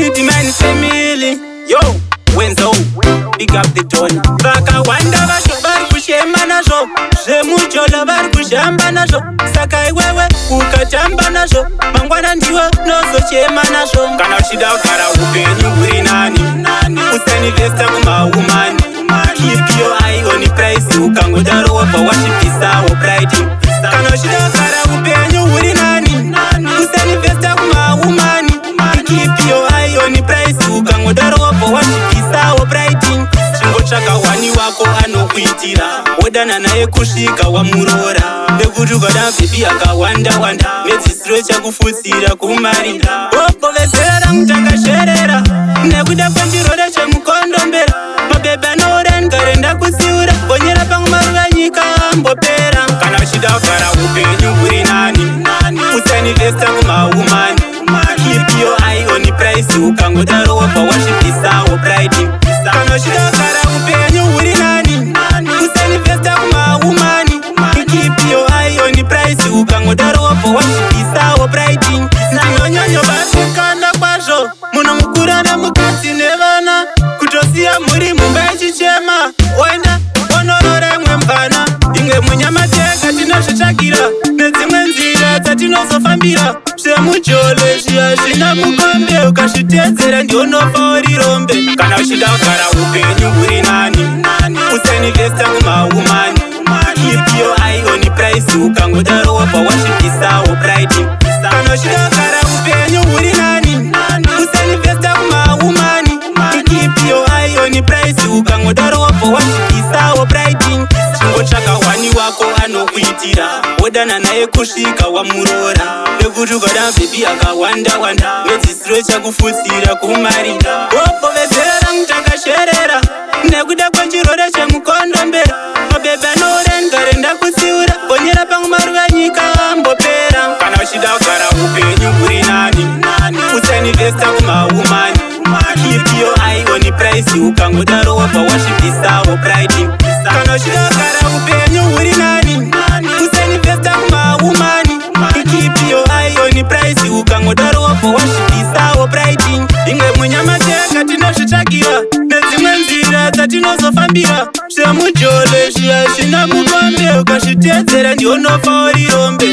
City Man family. Yo, Wenzo, big up the Don. Vakawanda vacho vari kushema nazvo, zvemujolo vari kushamba nazvo. Saka iwewe ukatamba nazvo, mangwana ndiwe unozochema nazvo. Kana uchida kugara upenyu huri nani, usainvesta kumawoman. Keep your eye on the price, ukangodaro wabva wachibvisawo pride. Kana uchida kugara upenyu huri nani, usainvesta kumawoman. Keep your eye on the price, ukangodaro wabva wachibvisawo pride. Chingotsvaka one wako anokuitira, wodana naye kusvika wamuroora, nekuti ukada baby akawanda wanda, medzisiro chakufutsira kumarinda. Ogovezera rangu takasherera nekuda kwenchirwere chemukondombera. Mabhebhi anoura, ndikare ndakutsiura, gonyera pamwe maruva, nyika ambopera. Kana uchida kugara upenyu huri nani, usainvesta kumawoman. Keep your eye on the price, ukangodaro wabva wachibvisawo pride. Kana uchida kugara upenyu huri nani, usainvesta kumawoman. Keep your eye on the price, ukangodaro wabva wachibvisawo pride. Ndinonyonyobatikana kwazvo, munhu mukuru ane mukadzi nevana, kutosiya mhuri mumba ichichema, oenda onorora imwe mvana. Imwe munyama tega tinozvitsvakira nedzimwe nzira dzatinozofambira. Zvemujolo zviya zvina mukombe, ukazviteedzera ndionofa uri rombe. Kana uchida kugara upenyu huri nani, usainvesta kumawoman. Keep your eye on the price, ukangodaro wabva wachibvisawo pride. Kana uchida kugara upenyu huri nani, usainvesta kumawoman. Keep your eye on the price, ukangodaro wabva wachibvisawo pride. Chingotsvaka one wako anokuitira, wodana naye kusvika wamuroora, nekuti ukada baby akawanda wanda, medzisiro chakufutsira kumarinda. Ogovezera rangu takasherera nekuda kwechirwere chemukondombera. Mabhebhi anoura, ndikare ndakutsiura, gonyera pamwe maruva, nyika ambopera. Kana uchida kugara upenyu huri nani, usainvesta kumawoman. Keep your eye on the price, ukangodaro wabva wachibvisawo pride. Kana uchida kugara upenyu huri nani, usainvesta kumawoman. Keep your eye on the price, ukangodaro wabva wachibvisawo pride. Imwe munyama tega tinozvitsvakira nedzimwe nzira dzatinozofambira. Zvemujolo zviya zvina mukombe, ukazviteedzera ndionofa uri rombe.